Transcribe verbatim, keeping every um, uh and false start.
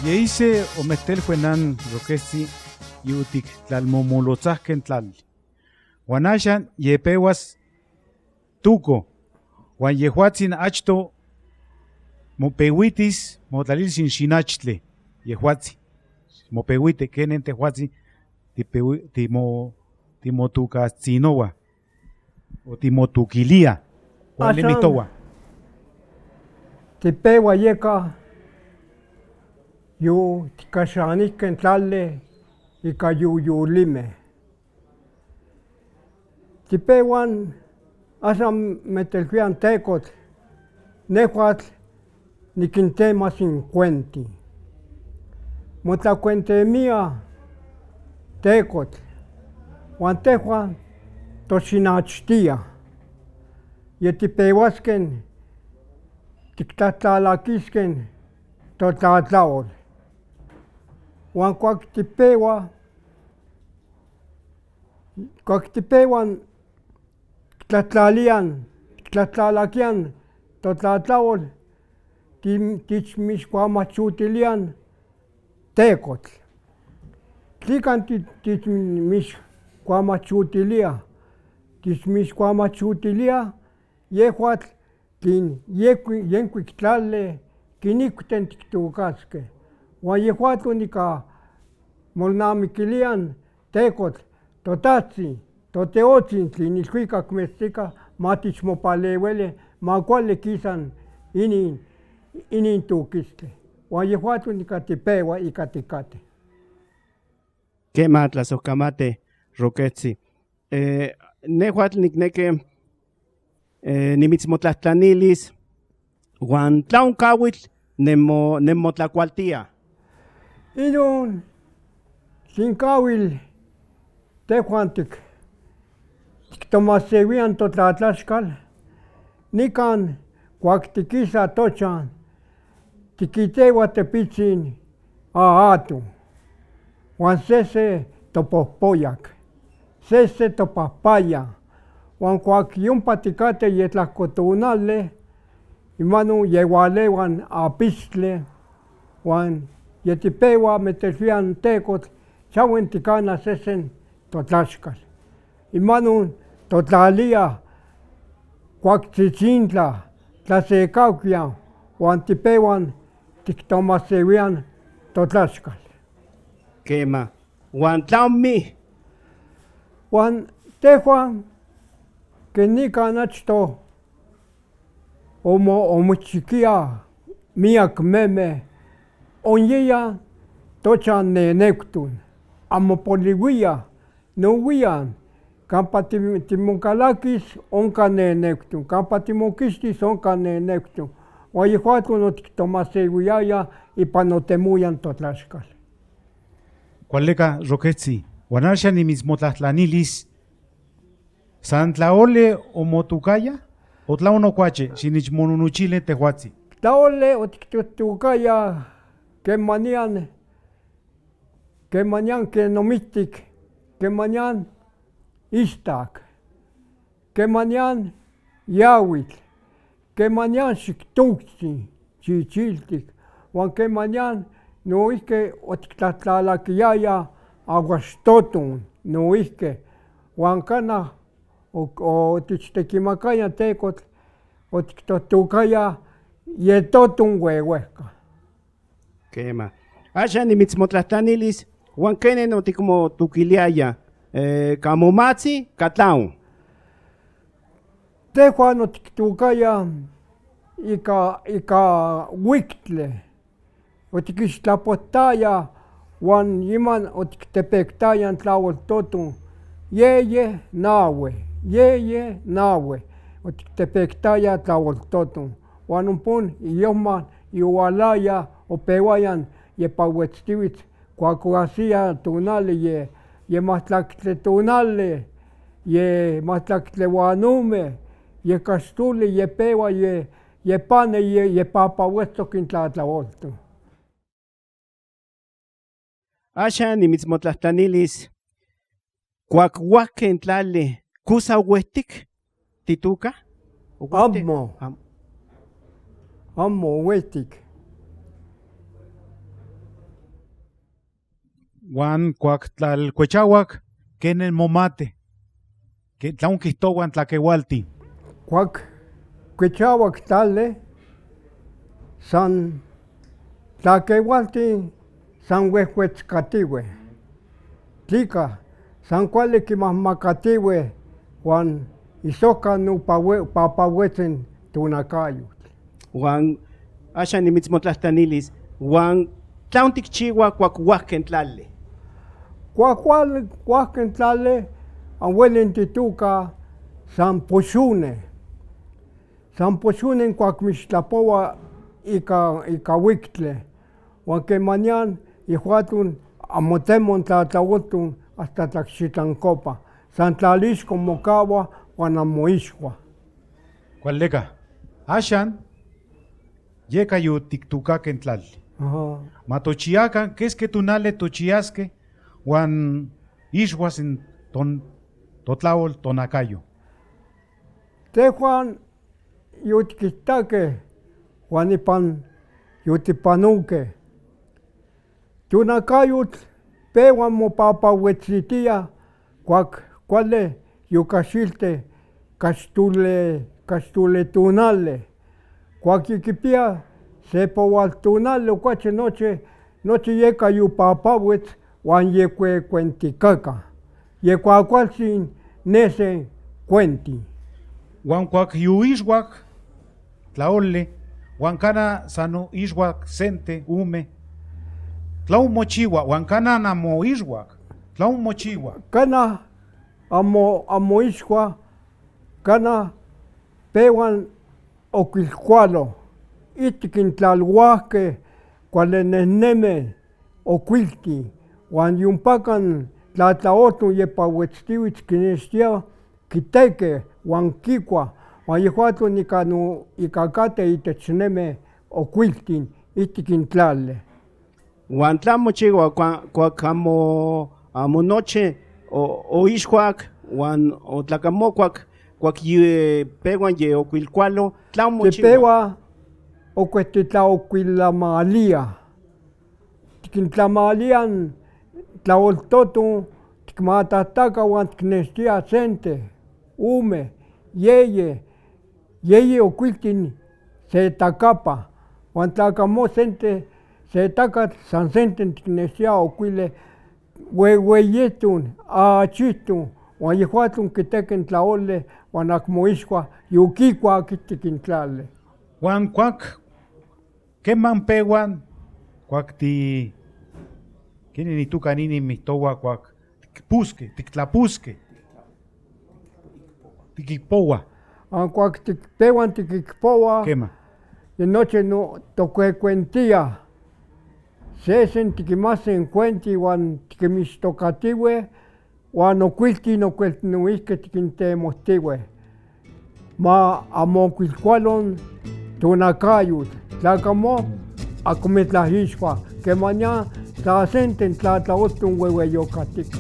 Ye ise o metelhuenan Roketsi, yutik tlalmomolotsak ken tlal. Huan ashan ye pehuas Tuko, huan yehuatsin achto mopehuitis motlalil sin xinachtli. Yehuatsin mopehuiti kenen tehuatsin tipehui-, timo-, timotukastsinohua o timotukilia. Kuali nihtohua. Tipehua yeka yu tikashanik ken tlali ika yu yulime. Tipehuan ashan metelhuian tekotl, nehuatl nikintemas in kuenti. Motlakuentemia tekotl, huan tehuan toshinachtia. Ye tipehuasken tiktlatlalakisken totlatlaol. Huan kuak tipehua, kuak tipehuan tiktlatlalian, tiktlatlalakian totlatlaol, ti-, tichmixkuamachotilian tekotl. Tlikan ti-, tichmixkuamachotilia, tichmixkuamachotilia yehuatl tlin yekui-, yenkuik tlali kinikuiten tiktokaske. Huan yehuatl onika molnamikilian tekotl, Totajtsin, Toteotsin tlin ilhuikak metstika, matichmopalehuili, makuali kisan inin, inin tokistli. Huan yehuatl onika tipehua ika tikate. Kema tlasohkamati, Roketsi. Eh, nehuatl nikneki, eh, nimitsmotlatlanilis, huan tlaon kahuitl nemo-, nemotlakualtia. Inon tlin kahuil tehuan tik-, tiktomasehuian totlatlaxkal. Nikan kuak tikisa tochan, tikitehua tepitsin ato, huan sese topohpoyak, sese topahpaya, huan kuak yompa tikate yetlahko tonali, imano yehualehuan apistli, huan yetipehua metelhuian tekotl, chahuentikana sesen totlaxkal. Imano totlalia kuak tzitzintla, tlasekahuian, huan tipehuan tiktomasehuian totlaxkal. Kema. Huan tlaon mi. Huan tehuan ken nikan achto omo-, omochikia miak meme, onyia tochan nenekton, amo polihuia, nohuian, kampa ti-, timokalakis onka nenekton, kampa timokistis onka nenekton, huan yehuatl otiktomasehuiaya ipan notemoyan totlaxkal. Kualeka, Roketsi, huan ashan nimitsmotlatlanilis, san tlaole omotokaya, o tlaon okuache, sinichmononochili tehuatsi? Tlaole otiktotokaya, kemanian, kemanian ken nomiktik, kemanian istak, kemanian yahuitl, kemanian xiktoktsin chichiltik, huan kemanian noijki otiktlatlalakiaya aguaxtoton noijki, huan kana o-, otichtekimakayan tekotl otiktotokaya yetoton huehuejka. Kema. Ashan nimitsmotlatlanilis, huan kenen otikmotokiliaya, eh, ka momatsi, ka tlaon? Tehuan otiktokaya ika, ika huiktli, otikixtlapohtaya, huan iman otiktepektaya tlaoltoton, yeye nahue, yeye nahue, otiktepektaya tlaoltoton, huan ompon iyoma yohualaya, opehuayan yepahuetstihuits, kuak oahsia tonali ye, ye mahtlaktli tonali, ye mahtlaktli huan ome, ye kashtoli, ye pehua, ye, ye pani, ye, ye papahuestok in tlatlaolto. Ashan nimitsmotlatlanilis, kuak huahke in tlali, kusa ohuehtik titoka? Ohuehtik? Amo. Am- Amo ohuehtik. Huan kuak tlal kuechahuak, kenen momate? Ke tlaun kijtohua n tlakehualtin. Kuak kuechahuak tlale, san tlakehualtin san huehuetzkatihue. Tlika, san kuali kimahmakatihue huan isohka nopahue-, papahuetzin tonakayotl. Huan axan nimitzmotlajtlanilis, huan tlaun tikchihua kuak huajken tlale? Kuak hual-, huajken tlale, a hueli n titoka san poshone. San poshone kuak mixtlapohua ika, ika huiktle. Huan kemanian, yehuaton amo temo n tlatlaolton hasta tlakxitlan kopa. San tlalixko mokahua huan amo ixua. Kual neka. Axan, yeka yotitokahke n tlal. Aha. Ma tochiakan, keski tonali tochiaske, huan ixuas n ton-, totlaol tonakayo. Tehuan yotikitahke, huan nipan yotipanohke. Tonakayotl, pehuan mopapahuetzitia, kuak kuali yokahxilti, kaxtole, kaxtole tonale. Kuak yikipia se pohual tonale, okuachi nochi, nochi yeka yopapahuetz, huan yekuekuentikaka. Yekuakualtzin nese kuenti. Huan kuak yoixuak tlaoli, huan kana sano ixuak sente, ome, tlaun mochihua, huan kana amo ixuak, tlaun mochihua? Kana amo, amo ixua, kana pehuan okuilkualo, itik n tlal huajke, kuali nehneme okuilti, huan yonpakan tlatlaolton yepahuetztihuitl kinextia, kiteke huan kikua, huan yehuaton ika no, ika kate itech neme okuiltin itik n tlale. Huan tlaun mochihua kua-, kuak amo, amo nochi o, oixuak, huan otlakamokuak, kuak ye-, pehuan ye okuilkualo, tlaun mochihua? Tepehua okuetitlaokuilamalia. Tikintlamalian tlaoltoton, tikmatahtaka huan tiknextia sente, ome, yeyi, yeyi okuiltin se takapa, huan tlakamo sente se takatl, san sente tiknextia okuili, huehueyiton, achihton, huan yehuaton kiteki n tlaoli, huan akmo ixua, yokikua itik n tlale. Huan kuak keman pehuan, kuak ti-, kini nitoka nini mihtohua kuak tikpuske, tiktlapuske, tikikpohua. Huan kuak tik-, pehuan tikikpohua, kema, de nochi no tokuekuentia, sesen tikimasen kuenti huan tikimixtokatihue, huan okuiltin okuel noihki tikintemohtihue. Ma amo okuilkualo n tonakayotl, tlakamo, ako mitlak ixua, kemanian, tla sente n tlatlaolton huehueyokatika.